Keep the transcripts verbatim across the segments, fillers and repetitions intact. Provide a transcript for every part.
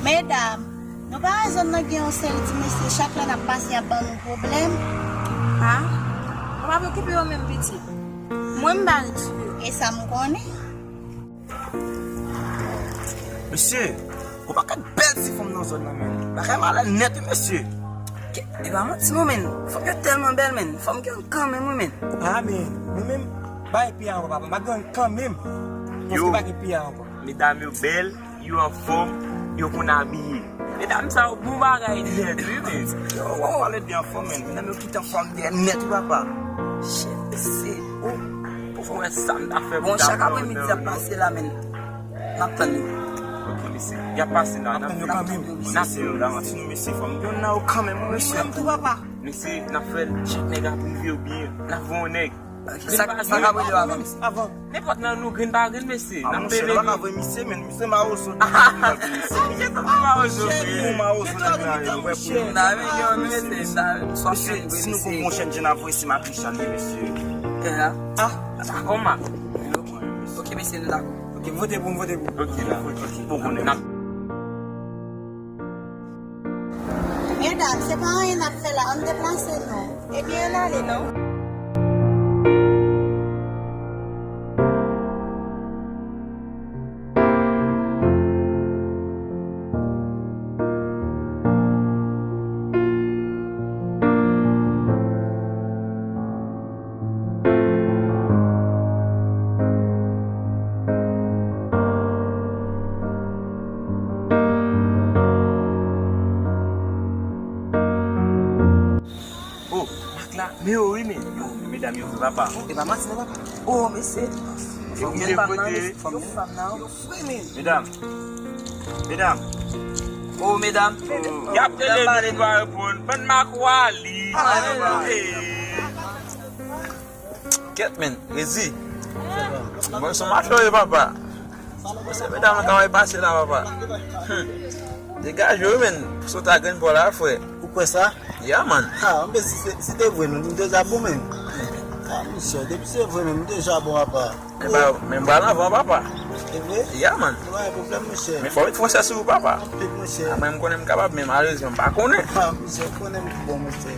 Medam, nou pa wè zòn nan gen yon seri ti mesye, chak lè n ap pase y ap ban nou pwoblèm? Ha? Ou pa preokipe yo menm, pitit. Mwen m pa ret sou yo. E sa m konnen. Mesye, gon pakèt bèl ti fanm nan zòn nan, men. Bagay malè nèt, wi, mesye. Ke, e pa manti non, men. Fanm yo tèlman bèl, men. Fanm gen kanmenm, wi, men. Ah, men, nou menm, pa gen pye ankò, papa. M pa gen kanmenm. Yo. Paske pa gen pye ankò. Medam yo bèl, yo anfòm, yo konn abiye. Medam sa yo bon bagay nèt, wi, men. Yo, w ap pale byen anfòm, men. Medam yo kite anfòm dèyè nèt, wi, papa. Shit, mesye. Oh, pou fè wè sa m ta fè pou ta pran nan yo. Bon, chak apremidi ap pase la, men. N ap tann yo. Ok, mesye. Y ap pase la, n ap tann yo kanmenm. N ap tann yo la, anti nou, mesye, fanm. Yo nan yo kanmenm, wi, mesye. Mwen menm tou, papa. Mesye, n ap fè l, chak nèg ap rive yo byen. N ap voye yon nèg. Sa, sa k ap rele yo avan, mesye? Avan. Nenpòt nan nou, grenn pa grenn, mesye. N ap pele. Ah, monchè, nou pa ka voye misye, men misye mawozo. Misye tonbe mawozo, mesye. Misye tonbe mawozo, nèg la, yo wè pou yo. N a vin gen yon mesye, n a vin swa. Mesye, si nou gon bon jèn, jèn avoye, se Marie Charles, mesye. Ah, sa kòman? Ok, mesye, nou dakò. Ok, vote pou m, vote pou m. Ok, la. Ok, bon, bon, n ap Medam, se pa anyen n ap fè la, ann deplase non. Ebyen, ann ale non. Oh, Mak la, men yo wi, men. Yo, men medam yo vre, papa. E pa manti non, papa. Oh, mesye. Yo fanm nan, mesye. Yo fanm nan, yo fre, men. Medam. Medam. Oh, medam. Y ap rele nou, nou pa reponn. Bann makwali. Kèt, men, Rezi. Bon, se mache yo, papa. Bon, se medam nan ka pase la, papa. Hmm. Degaje w, men. Sot a grenn pa w la, frè. Ou kwè sa? Ya, man. Ha, men si se, si te vre, nou, nou deja bon, men. Ha, mesye, depi se vre, men, nou deja bon, papa. Men ba, men ba l anvan, papa. E vre? Ya, man. Nou pa gen pwoblèm, mesye. Men fò w met fransè sou ou, papa. Anpil, mesye. A, mwen, m konnen m kapab, men malerezman, m pa konnen. Ha, mesye, ou konnen m bon, mesye.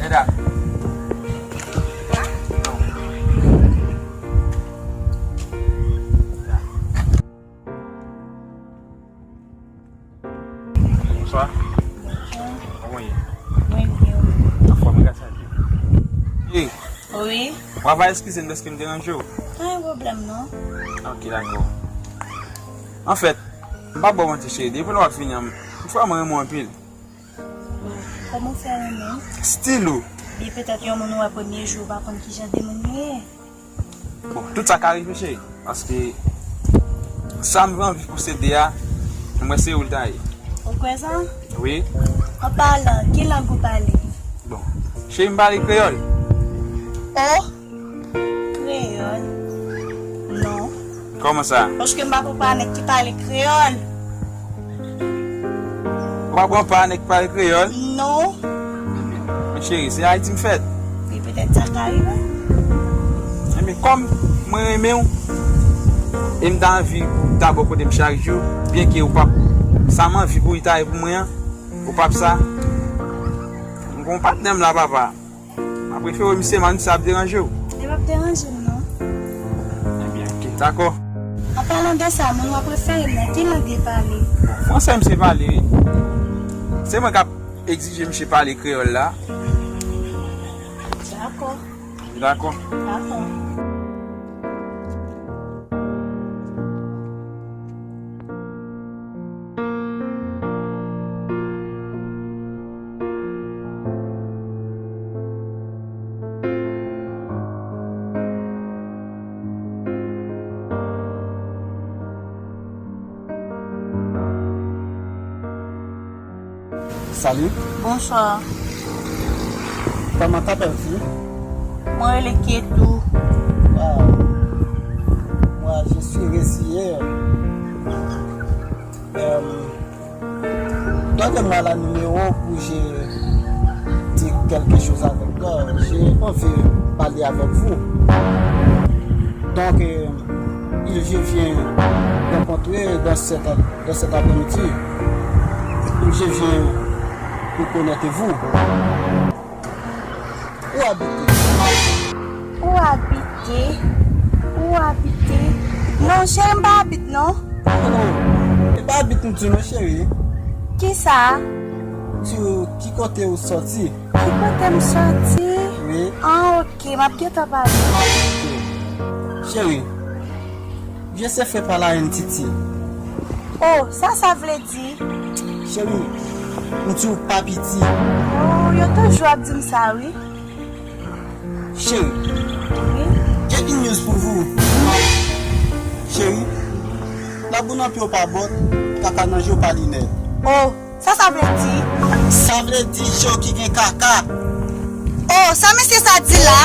Neda. Bonswa. Bonjou. Kòman w ye? Mwen byen, wi. Anfòm, gras a Dye. Wi. Wi. Papa, eskize m dèske m deranje w. Pa gen pwoblèm, non. Ok, dakò. Anfèt, m p ap ba w manti, cheri. Depi lè w ap vini an, m, m vrèman renmen w anpil. Kòman w fè renmen m? Stil ou. Byen, petèt yon moun ou wè premye jou, ou pa konn kijan de moun li ye. Bon, tout sa ka rive, cheri. Paske sa m anvi posede a, m wè se ou l ta ye. Ou kwè sa? Wi. An palan, ki lang ou pale? Bon, cheri, m pale kreyòl. Oh! Kreyòl? Non. Kòman sa? Paske m pa pran pa nèg ki pale kreyòl. Ou pa pran pa nèg ki pale kreyòl? Non. Men cheri, se Ayiti m fèt. Men petèt sa ka rive. Enben, kòm mwen renmen w, e m ta anvi w ta bò kote m chak jou, byenke ou p ap, sa m anvi pou li ta ye pou mwen an, ou p ap sa. M gon patnè m la, papa. M ap refere w misye, man, si sa ap deranje w. Li p ap deranje m, non. Ebyen, ok, dakò. An palan de sa, moun w ap refere m nan, ki lang li pale? Bon, fransè misye pale, wi. Se mwen k ap egzije misye pale kreyòl la. Dakò. Dakò. Dakò. Salut. Bonsoir. Comment t'appelles-tu? Moi, le Ketou. Ah, moi, je suis Résier. Euh, donnez-moi la numéro pour je dire quelque chose avec toi. J'ai envie de parler avec vous. Donc, euh, Je viens rencontrer dans cette, dans cet après-midi. Je viens reconnaître vous. Ou abite? Ou abite? Ou abite? Non, cheri, m pa abit, non. Non, e pa abit m di non, cheri. Kisa? Di w ki kote ou sòti. Ki kote m sòti? Wi. Ah, ok, m ap gentan pale. Ok. Cheri, je sais faire par la N T T. Oh, sa, sa vle di? Cheri, m di w pa piti. Oh, yo toujou ap di m sa, wi. Cheri, wi, j'ai une news pour vous. Cheri, labou nan pye w pa bòt, kaka nan je w pa linèt. Oh, sa, sa vle di? Sa vle di je w ki gen kaka. Oh, sa mesye sa di la?